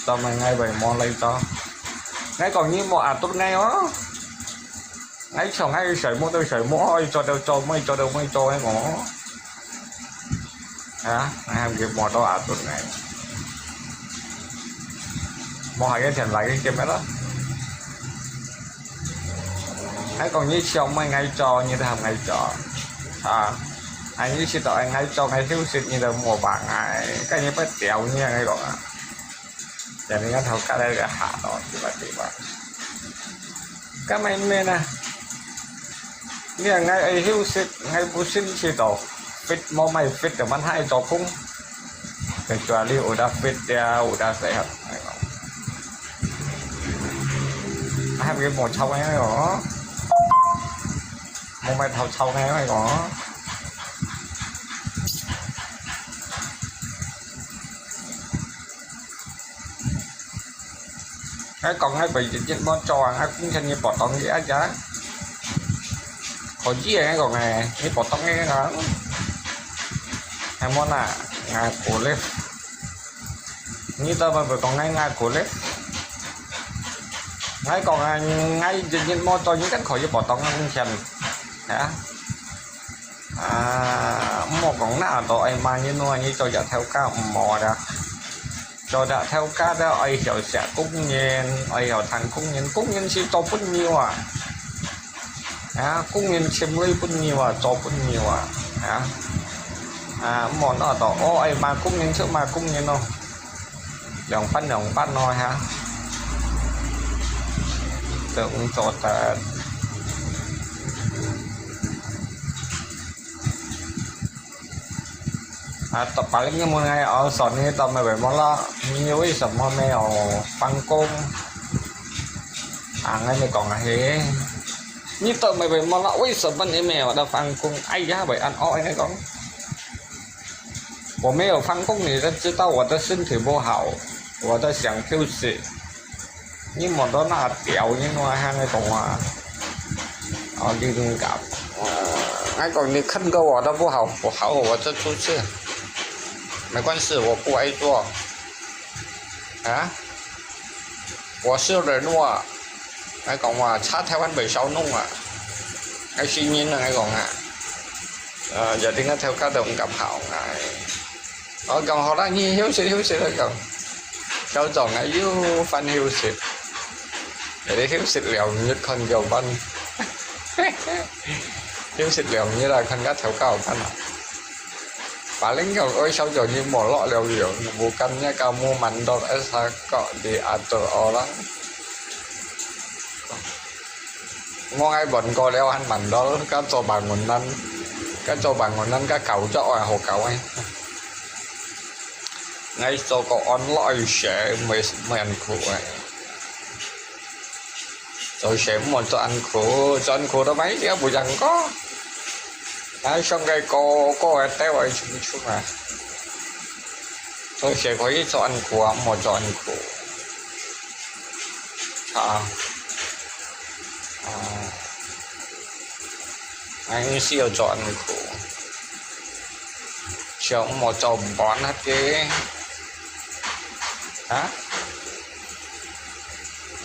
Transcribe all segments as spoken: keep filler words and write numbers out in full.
做麼个𠊎會無來做？𠊎講你莫壓迫𠊎哦。𠊎想𠊎睡目就睡目，愛做就做，毋愛做就毋愛做，𠊎講。啊，𠊎喊佢莫多壓迫𠊎。無下个錢來个，見面了。 𠊎講你想愛𠊎做，你就喊𠊎做。啊，啊，你知道愛𠊎做，𠊎休息，你就莫話𠊎，該你不屌你，𠊎講啊。Jadi𠊎頭家來个下咯，對吧，對吧？該麼个呢？你喊𠊎愛休息，𠊎毋信知道，fit無麼个fit，就問下愛做工。Kecuali udah fit，dia udah sehat。 喊佢莫吵𠊎哦，莫埋頭吵𠊎哦。𠊎講𠊎會日日無做啊，𠊎工錢你保當佢啊，可以啊，𠊎講誒，你保當佢啊，還無啦，𠊎過咧。 你做麼个講𠊎，𠊎苦咧？𠊎講啊，𠊎日日無做，你正可以保當工錢，啊？啊，莫講那都愛罵人咯，你做隻頭家毋好啦。做隻頭家都愛曉惜工人，愛曉聽工人，工人係做分你啊。 啊，工人尋鐳分你啊，做分你啊，啊。啊，莫那到，哦，愛罵工人就罵工人咯。兩半兩半咯，哈。都毋做得。啊，paling你問𠊎，哦，說你做麼个無咯？你為什麼沒有放工？啊，𠊎就講啊，嘿，你做麼个無咯？為什麼你沒有得放工？哎呀，會恁惡，𠊎講。我沒有放工，你都知道我的身體不好，我在想休息。 你莫到那條，你哪會喊𠊎講話？哦，你亂講。𠊎講你看著我都不好，不好，我就出去。沒關係，我不愛做。啊？我是人喎。𠊎講話，差台灣袂少弄啊。𠊎係人啊，𠊎講啊。呃，一定个頭家都毋敢好，𠊎。 哦，講好啦，你休息休息啦，講。朝早𠊎又翻休息，你休息兩日看叫辦。休息兩日啦，看个頭家好辦啦。Paling講，哎，朝早你無落了了，bukannya kamu mandor es kok diatur orang。 無愛換過了，還mandor，該做bangunan，該做bangunan，該搞作啊，好搞誒。𠊎做個安樂死，毋會，毋會恁苦誒。做死毋好做恁苦，做恁苦都買一條不像個。𠊎想該個，個个帶我去出啊。做死可以做恁苦啊，毋好做恁苦。 啊。啊。𠊎係有做恁苦。想莫做半下个。啊？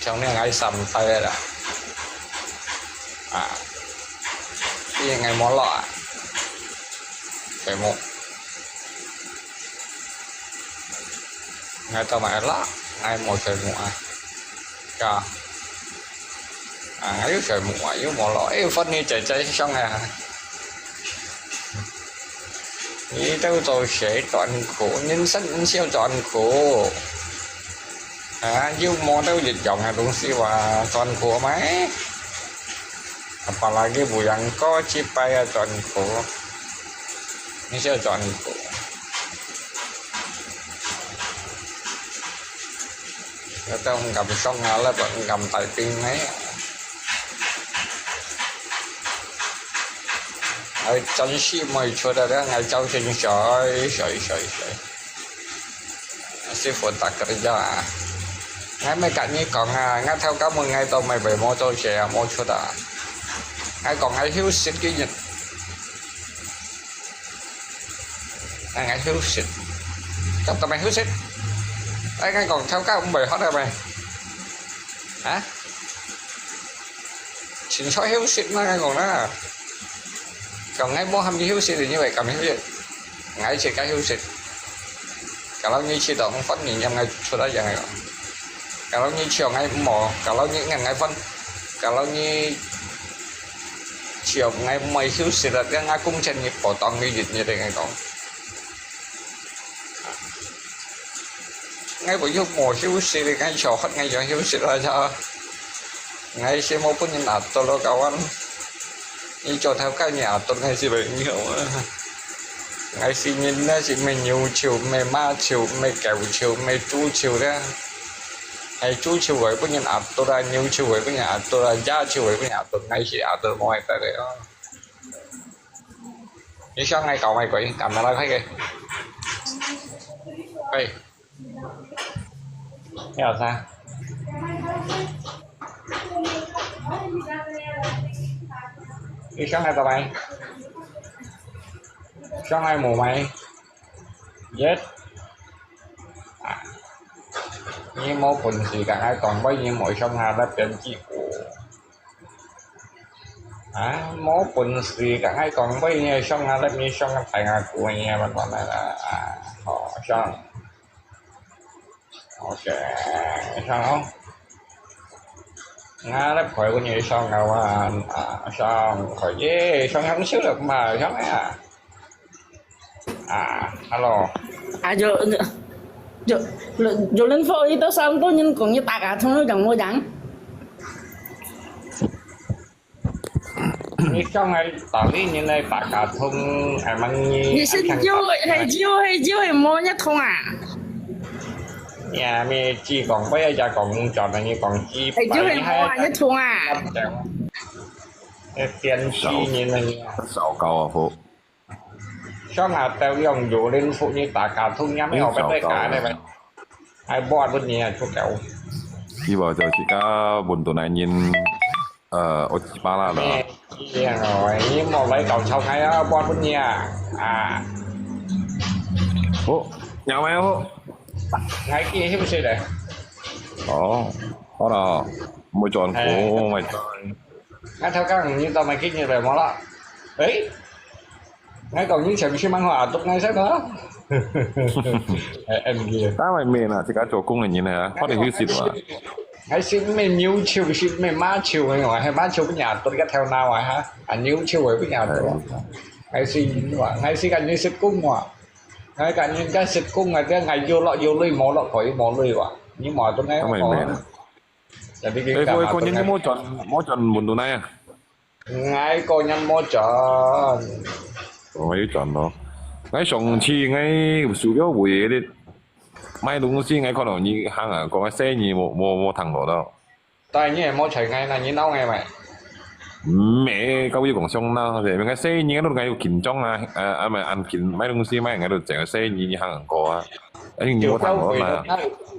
像你𠊎三代个啦。啊。你𠊎無落啊。全部。 𠊎做麼个啦？𠊎無睡目啊。呀。啊，𠊎有睡目啊，又無咯。誒，分你姐姐上啊。你都做死做恁苦，人生毋少做恁苦。啊，又無都一樣个東西話，做恁苦咩？Apalagi buyang ko，去拜啊，做恁苦。 你係做恁苦。𠊎都毋敢上啊，𠊎都毋敢大聲呢。𠊎真係毋會出啊，𠊎朝晨睡，睡，睡，睡。師傅打個電話啊。𠊎毋係甲你講啊，𠊎頭家問𠊎做麼个無做事啊，無出啊。𠊎講𠊎休息幾日。 啊，𠊎休息。做麼个休息？哎，𠊎講頭家毋會學个咩？啊？清楚休息啦，𠊎講啦。講𠊎無喊你休息，你會敢休息？𠊎自家休息。Kalau你去到分你讓𠊎出來，𠊎講。Kalau你笑𠊎無，kalau你硬𠊎分，kalau你笑𠊎毋會休息啦，讓𠊎工錢你不當你日日个，𠊎講。 𠊎本就無休息哩，𠊎笑法𠊎樣休息啦，就𠊎係無分人壓到咯，kawan。你做頭家你壓到𠊎係會有啊。𠊎係人，𠊎係毋係牛笑，毋係馬笑，毋係狗笑，毋係豬笑咧。係豬笑會分人壓到啦，牛笑會分人壓到啦，鴨笑會分人壓到，𠊎係壓到無會得个哦。你想𠊎搞咩鬼？搞咩啦？快个！喂！ 你好啥？你想來做咩？想來無咩？Yes。啊，你無本事，同𠊎講話，你無想下來變屁股。啊，無本事，同𠊎講話，你想下來，你想大牙姑，你乜講來啦？啊，好，想。 OK，上哦。Ngarep koi ko nyo isong kawan, ah, isong koi ye, isong yang siu lek ma, isong ya. Ah, hello. 啊，就就就就人说一到三多人讲一打卡通，有讲无讲？ 你想愛打理人來打卡通，還問你你是酒，係酒，係酒，係無一通啊？呀，你只講不要再講轉了，你講幾係酒，係無啊，一通啊？電視人啊，你啊。糟糕啊，好。想下，到用有人服你打卡通，也沒有被打的呗。還不你啊，出狗。佢話就自家換到男人。 呃，我雞巴啦了。你莫來搞吵𠊎啊，我分你啊，啊。好，有沒有？𠊎今日休息咧。哦，好了，莫轉，莫轉。𠊎頭先你到買今日來無啦？誒？ 𠊎講你前面先問我阿督𠊎先咯。誒，M G。當然免啦，自家做工个人啊，快點休息吧。𠊎係毋係牛笑，係毋係馬笑个，𠊎係馬笑分人督个頭腦啊哈，啊牛笑會分人督。𠊎係人話，𠊎係个人食工話，𠊎个人家食工啊，這𠊎有落有鐳，無落可以無鐳話，你無督𠊎。當然免啦。 Jadi，誒，各位觀眾，你莫轉，莫轉問到哪啊？𠊎個人無轉。我有轉咯。𠊎上次𠊎有收到回个，買東西，𠊎看到你行啊，講个生意無無無談落到。但你也無睬𠊎，那你鬧𠊎咩？毋係，各位講上鬧，係，因為生意𠊎都𠊎有緊張啊，啊啊，毋係，恁緊買東西買，𠊎都整个生意行過啊，哎，你無談落嘛。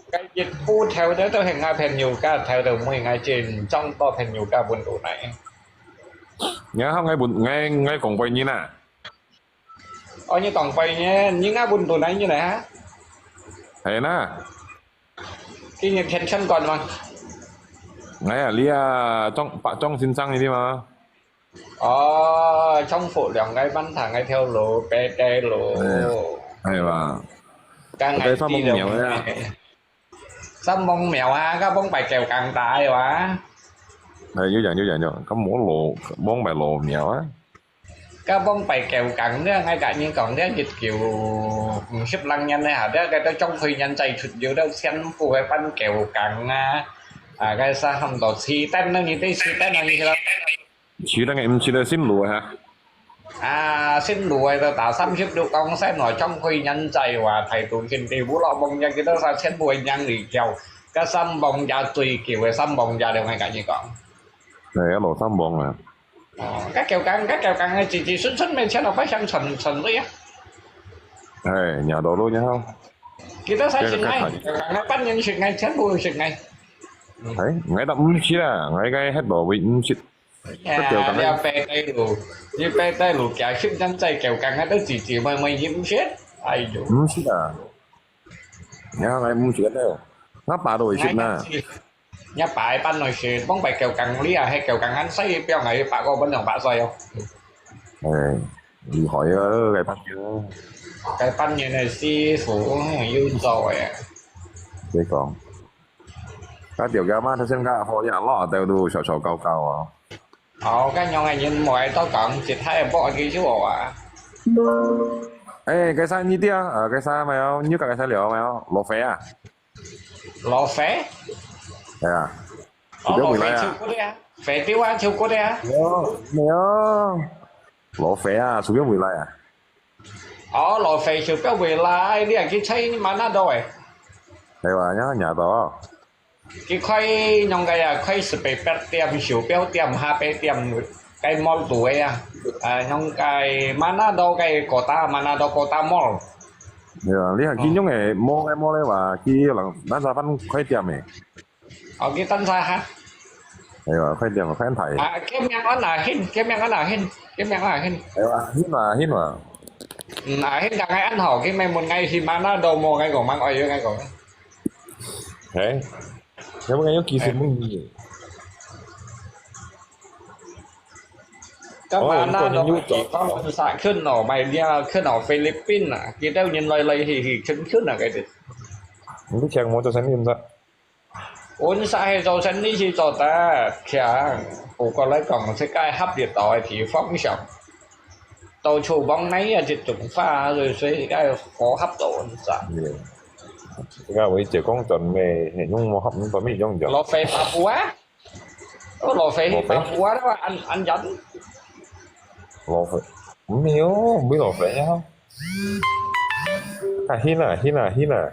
該一步頭都都係𠊎朋友家頭都，毋係𠊎真正到朋友家問到哪。 然後𠊎問，𠊎，𠊎講分你啦。哦，你講分你，你𠊎問到哪你來哈？係啦。今日天氣乾嗎？𠊎啊，你啊，莊，白莊先生你知嗎？哦，莊福良个班堂个條路，白个路。係吧？剛才三公鳥呀。 三幫苗啊，該幫擺狗耕打个哇。哎，有影有影有影，該無路，幫擺路苗啊。該幫擺狗耕呢，𠊎甲你講，這一九五十零年呢，下底該到中國人再出有到全部个搬狗耕啊，啊，該啥喊到飼蛋呢，你對飼蛋呢，你知道？ 佢等个毋識得新路啊。啊，新路个都打三十六公升咯，張輝仁在話態度真地烏落蒙人，佢都三千步个人嚟叫，該三磅也最叫个三磅也了，𠊎甲你講。係啊，老三磅啊。哦，該狗耕，該狗耕个子子孫孫每天都不想存存類啊。係，nhà đó luôn nhau。佢都三十年，狗耕个半年十年，全部十年。係，𠊎都毋識啊，𠊎个迄度會毋識。 哎呀，你啊，白帶路，你白帶路，行十年再狗耕，啊，都姊姊妹妹，你毋識？哎喲。毋識啊。你看，𠊎毋識个，𠊎爸都會識嘛。𠊎爸个班內係，往擺九江里啊，係九江恁細，表𠊎爸个分兩百歲哦。哎，厲害啊，該班人。該班人个師傅，嗯，有做个。你講，該條件嘛，頭先該好呀，老豆都瘦瘦高高啊。哦，該樣个人無愛多講，一太薄佢就好啊。哎，該啥你爹啊，該啥沒有？你有跟該啥聊沒有？羅非啊？ 羅非？哎呀，哦，羅非秋骨个啊，非洲啊，秋骨个啊。沒有，沒有。羅非啊，出邊回來啊。哦，羅非秋骨回來，你還去猜你媽那到誒？係哇，你看你到。佢開用个呀，開十八八點，手錶店下八點，該mall肚个啊，啊，用該Manado个Kota，Manado Kota Mall。對啊，你還去用誒mall个mall个話，去人單沙飯開店誒。 哦，佢單車哈。哎呀，快點，快點排。啊，佢名安哪hin，佢名安哪hin，佢名安哪hin。哎呀，hin啊，hin啊。嗯，啊，hin，但係安好，佢咪問𠊎去Manado無，𠊎講，吂愛，𠊎講。哎，要不然又幾十問你。該Manado，哦，你又走。佢講，佢講，佢講，Philippines啊，佢兜人來來去去，近近啊，該啲。你聽我做生意毋得。 Unsa係做生意係做得強，不過來講，世界狹一道个地方上，到處往哪啊，一種花，所以，所以該好合作unsa。這個我一直講轉咩，用無合，你做咩用着？羅非Papua？哦，羅非Papua啦，恁，恁遠。羅非，沒有，沒有羅非啊。啊，hin啊，hin啊，hin啊。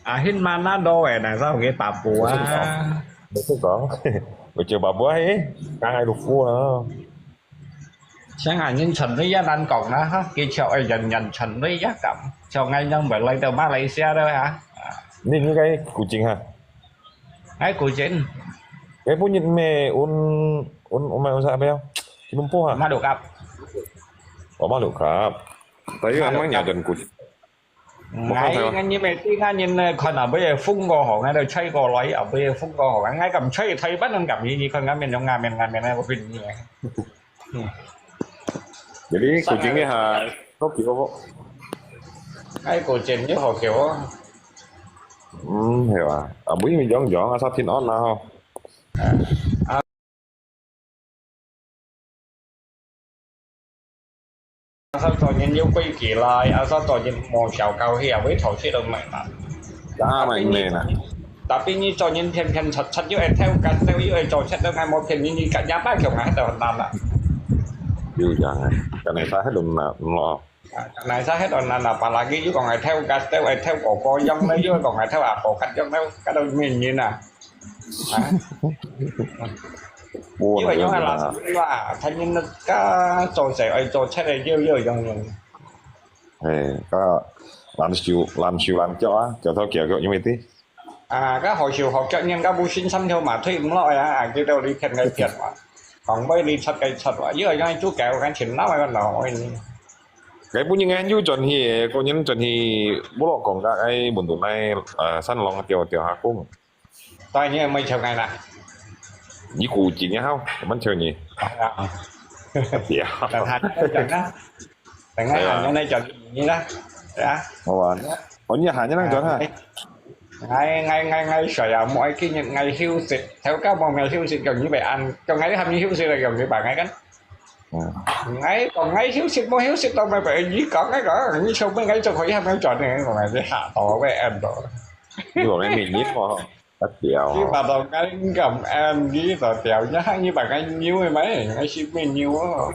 啊，hin Manado个，哪使有个Papua啊？你識講，你識講，我就Papua嘿，剛才都過啊。像恁樣傳來也難講啦，哈，佢就愛遠遠傳來也敢，像恁樣會來到馬來西亞了哈。你，你該古晉哈？哎，古晉。哎，本人咩，un，un，un，咩，un，啥咩？Kita po ha？Malucap。哦，Malucap。Tapi memang ya dan古晉。 𠊎，𠊎人个知，𠊎人呢，看啊，尾个風過好，𠊎就吹過來，啊，尾个風過好，𠊎敢吹，吹不能敢，你，你看𠊎面容，𠊎面，𠊎面，𠊎個面呢。嗯。Jadi，古晉你下，都幾好。哎，古晉你好久哦。嗯，係啊。啊，尾面樣樣啊，煞平安啦吼。啊。 Asal做人有規矩啦，asal做人無小搞，佢也會偷食都毋係啦。Tapi你，tapi你做人騙騙出出，又愛偷gastro，又愛做賊，都還無騙你，你敢也擺共下都難啦。有樣啊，可能佢都難咯。啊，可能佢都難啦，apalagi又講愛偷gastro，愛偷哥哥樣咧，又講愛偷阿婆樣咧，該都騙人啊。 啊？因為用啊，老師話，他們那個做事愛做出來，又，又用用。哎，該難受，難受難腳啊，腳頭腳腳，因為對。啊，該好手好腳，人家無信心，就嘛推毋落啊，啊，佢兜你騙該騙嘛，講話你出該出啊，因為用主教，講全老个老个。該本人个又轉去，個人轉去，無落講个，哎，問到來，呃，山浪掉掉下工。 當然你毋會笑𠊎啦。你古晉也好，毋好笑你。啊。對啊。等下再講啦。等下下日再講你啦。對啊。好啊。哦，你下日再講哈。𠊎，𠊎，𠊎，𠊎睡啊，無愛今日𠊎休息，頭家無愛休息，叫你別安，叫𠊎喊你休息了，叫你別𠊎跟。嗯。𠊎講𠊎休息，無休息到，咪別你講，𠊎講，你笑咩？𠊎做可以喊𠊎轉呢，講𠊎這下到，𠊎安到。你講你明日哦。 啊，對哦。你話到𠊎感恩，你就掉，你還你把𠊎扭个嘛，𠊎是沒扭哦。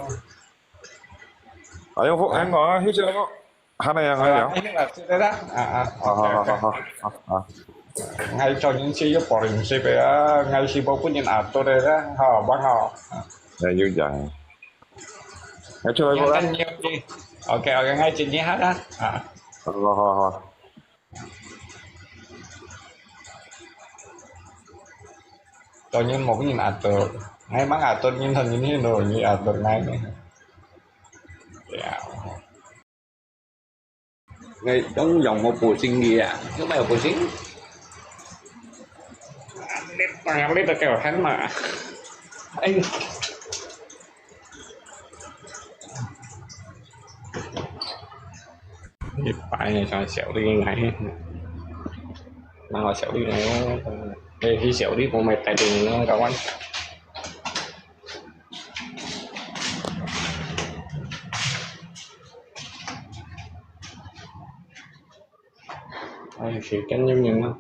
哎喲，好，恁講啊，休息了無？還來啊，還來啊。啊，這個啦，啊，啊，好，好，好，好，好，好。𠊎做人是有保證个啊，𠊎是無分人壓到个啦，好，無好。哎，有樣。哎，出來過來。OK，OK，𠊎今天好啦，啊。好，好，好。 當然無人壓到，𠊎吂壓到人，當然你都你壓到𠊎呢。對啊。你用用無保證个啊？有無有保證？你當然你都夠狠嘛！哎，一擺呢，像小弟來，哪有小弟來哦？哎，去小弟無買帶等呢，各位。 哎，時間有影啊。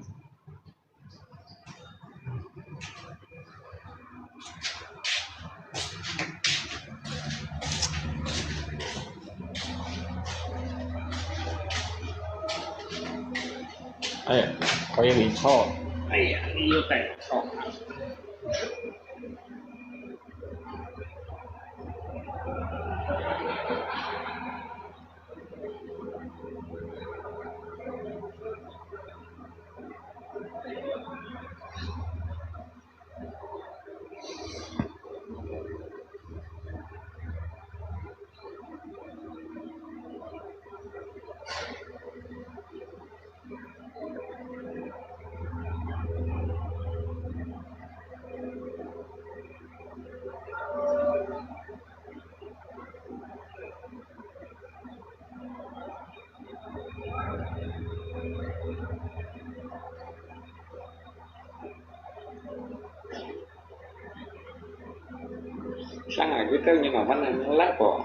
哎，可以坐。哎呀，你又帶我坐。 像啊，佢兜人慢慢來啵。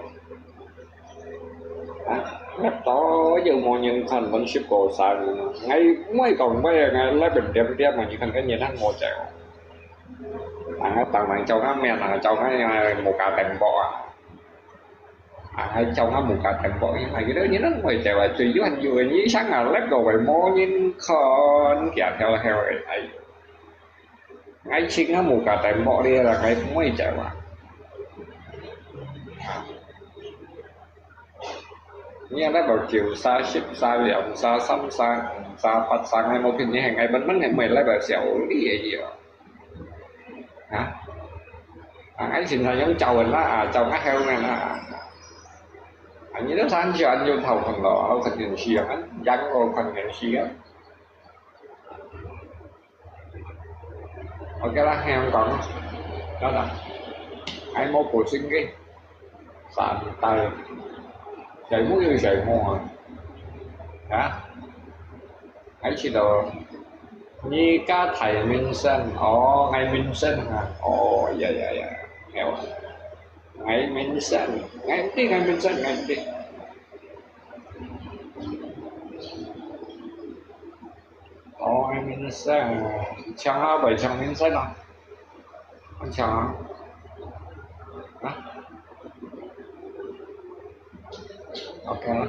啊，𠊎都有無人看，分十個三個。𠊎毋會講，𠊎，𠊎來分點點啊，你看，跟人家無走。啊，𠊎當然叫佢面啊，叫佢，啊，無加等啵啊。啊，還叫佢無加等啵，因為佢兜人都毋會走啊，最遠有人一想啊，來個位無人看，行迢迢个，哎喲。 𠊎請啊無加等啵哩啦，𠊎毋會走啊。你啊，來個九三、十三、兩三、三三、五三、八三，𠊎無騙你，𠊎本本係毋會來個小弟个哦。啊？啊，𠊎現在用教人啦，啊，教𠊎後面啦。啊，你都三喜歡就跑很多，好看電視啊，養我看電視啊。 OK啦，香港，得啦，還無保證个，三代，全部有全部啊，啊，還知道，你家大明星，哦，𠊎明星啊，哦，呀呀呀，有啊，𠊎明星，𠊎知，𠊎明星，𠊎知。 哦，明星，請啊，毋請明星啊？毋請啊？啊？OK啦。